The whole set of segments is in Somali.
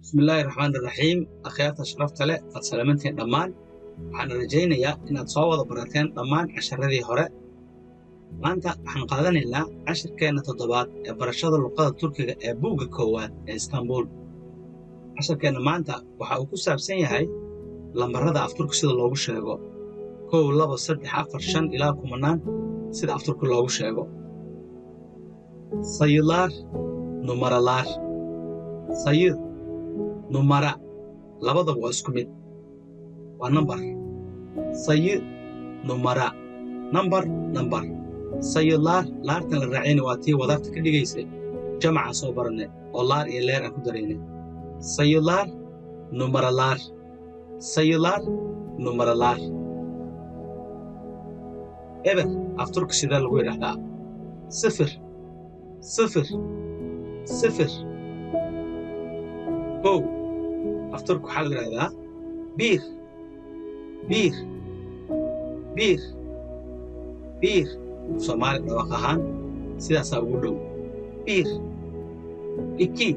Bismillaahi raxmaani raxiim. Akhyaarta sharafta leh, waad salaamantiin dhammaan. Waxaan rajaynayaa inaad soo wada barateen dhammaan casharadii hore. Maanta waxaan qaadanaynaa cashirkeenna toddobaad ee barashada luqada Turkiga ee buugga koowaad ee Istanbul. Casharkeenna maanta waxa uu ku saabsan yahay lambarada afturka sida loogu sheego 1, 2, 3, 4, 5 ilaa kumanaan, sida afturka loogu sheego. Sayılar, numaralar. Sayı, numara, labadaba waa isku mid, waa nambar. Sayı, numara, nambar, nambar. Sayılar, laartan la raacayna waa tii wadarta ka dhigaysay jamaca soo baranay oo laar iyo leer aan ku daraynay. Sayılar, numaralar. Sayılar, numaralar. Eber af Turki sidee lagu yidhaahdaa? Sıfır, sıfır, sıfır. 1 af Turki waxaa lagu yidhahdaa bir, bir, bir, bir. Soomaali dhawaaq ahaan sidaasaa ugu dhow, bir. Iki,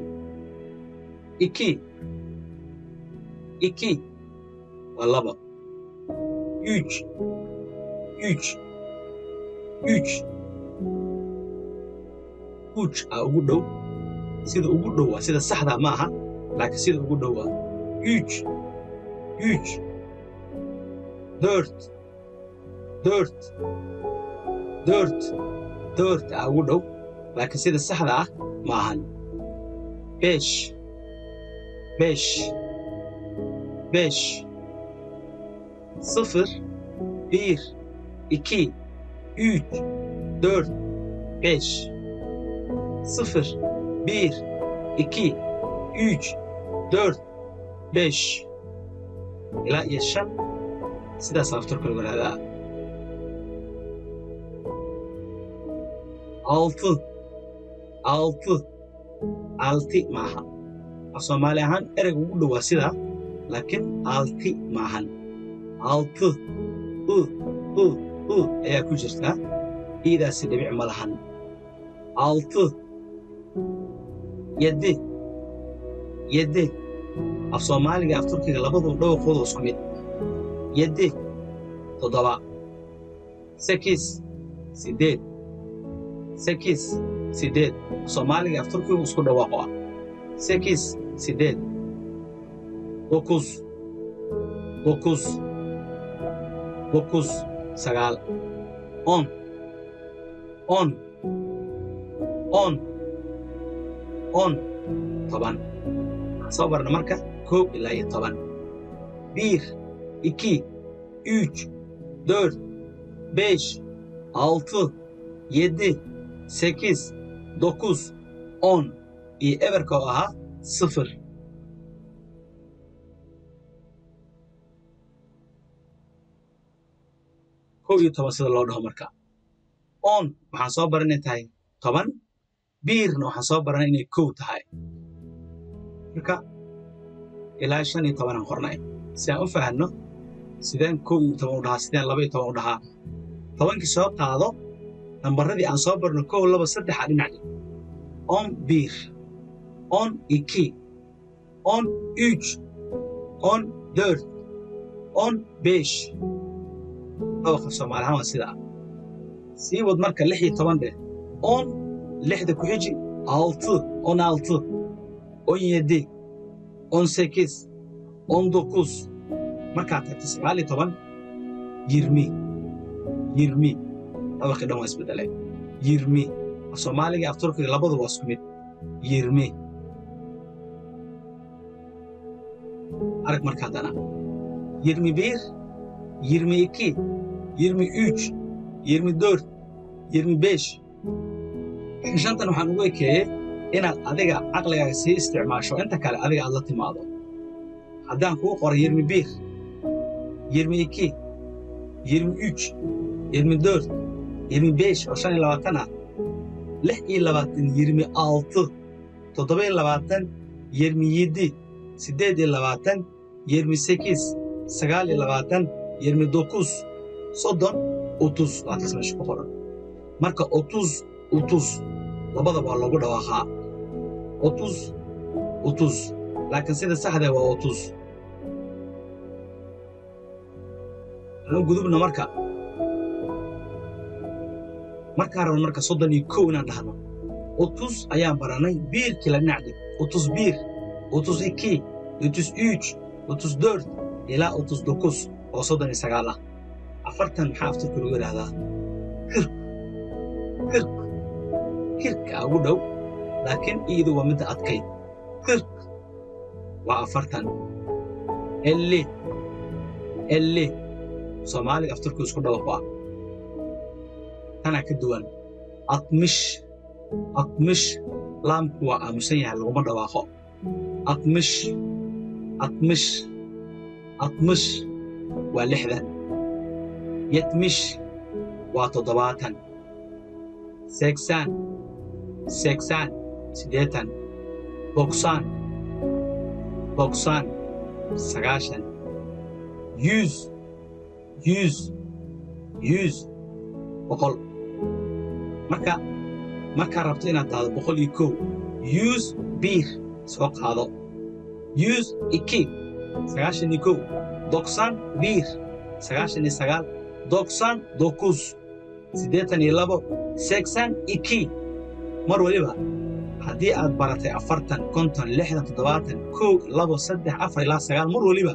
iki, iki waa 2. Üç, üç, üç. Uj aa ugu dhow, sida ugu dhow waa sida saxdaa ma aha, laakiin sida ugu dhow waa üç, üç. Dört, dört, dört. Dört aa ugu dhow, laakiin sida saxda ah ma ahan. Beş, beş, beş. 0, 1, 2, 3, 4, 5. 0, 1, 2, 3, 4, 5 ilaa iyo 5, sidaas af Turka lagu yidhahdaa. Altı, altı. Alti maaha. Af Soomaali ahaan ereyga ugu dhowaa sidaa, laakiin alti maahan. Altı, u, u, u ayaa ku jirtaa, iidaasi dhibic ma lahan. Altı. Yedi, yedi. Af Soomaaliga, af Turkiga labaduba dhawaqooda isku mid. Yedi, 7. Sekiz, 8. Sekiz, 8. Soomaaliga, af Turkigu isku dhawaaqo ah. Sekiz, 8. Dokuz, dokuz, dokuz, 9. On, on, on, on, 10. Waxaan soo barna marka 1 ilaa iyo 10. Bir, iki, üç, dört, beş, altı, yedi, sekiz, dokuz, on iyo eberka oo ahaa 0. 11 sida loo dhaho marka. On waxaan soo baran inay tahay 10, birna waxaan soo baranay inay 1 tahay. Marka ilaa 15 aan qornay si aan u fahanno sideen 11 u dhahaa, sideen 12 u dhahaa. 10kii soo qaado, nambaradii aan soo barno 1, 2, 3 aa dhinac dhig. On bir, on iki, on üç, on dört, on beş. Dhawaqa Soomaali ahaan waa sidaa. Sii wad marka, 16 dheh. On, 6da ku xiji, altı, 16, 17, 18, 19. Markaad tagto 19, yirmi, yirmi. Dhawaqii dhan waa isbedelay. Yirmi. Af Soomaaliga, af Turkiga labaduba waa isku mid. Yirmi. Arag marka haddana. 21, 22, 23, 24, 25. Shantan waxaan ugu ekeeyey inaad adiga caqligaaga sii isticmaasho, inta kale adiga aad la timaado. Haddaan kuu qoro 21, 22, 23, 24, 25 oo 25 ah, 26, 26, 27, 27, 28, 28, 29, 30, otuz waa taas meesha ku qoran. Marka otuz, otuz, labadaba waa loogu dhawaaqaa. Otuz, otuz. Laakiin sida saxda waa otuz. Anu gudubna marka. Markaan rabno marka 31 inaan dhahno. Otuz ayaan baranay birkii la dhinac dhig. 31, 32, 33, 34 ilaa 39 oo 39 ah. 40 maxaa afturka lagu yidhaahdaa? Kırk. Kırk. Kırk aa ugu dhow, laakiin iyadu waa midda adkayd. Kırk waa 40. 50. 50. Soomaaliga afturku isku dhawaq ah. Tanaa ka duwan. 60. 60. Laamku waa aamusan yahay, laguma dhawaaqo. 60. 60. 60 waa 60. 70 waa 70. 80. 80 80. 90. 90 90. 100. 100. 100 100. Marka markaa rabto inaad dhahdo 101, 101 soo qaado. 102 91, 91 99, 99, 82, 82. Mar waliba haddii aad baratay 40, 50, 60, 70, 1, 2, 3, 4 ilaa 9, mar waliba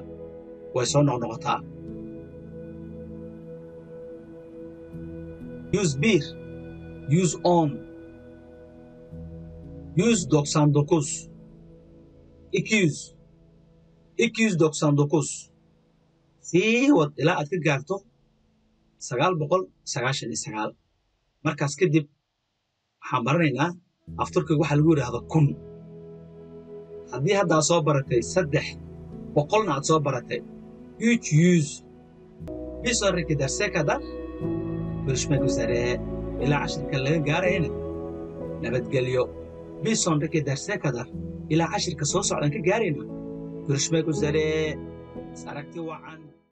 way soo noqnoqotaa. 101, 110, 199, 200, 299. Sii wad ilaa aad ka gaarto 999. Markaas kadib waxaan baranaynaa afturkiga waxaa lagu yidhaahdo 1000. Haddii hadda aad soo baratay 300 aad soo baratay 300. Bir sonraki derse kadar görüşmek üzere. Ilaa cashirka laga gaarayana nabadgelyo. Bir sonraki derse kadar ilaa cashirka soo socdan ka gaarayna görüşmek üzere. Is aragti wacan.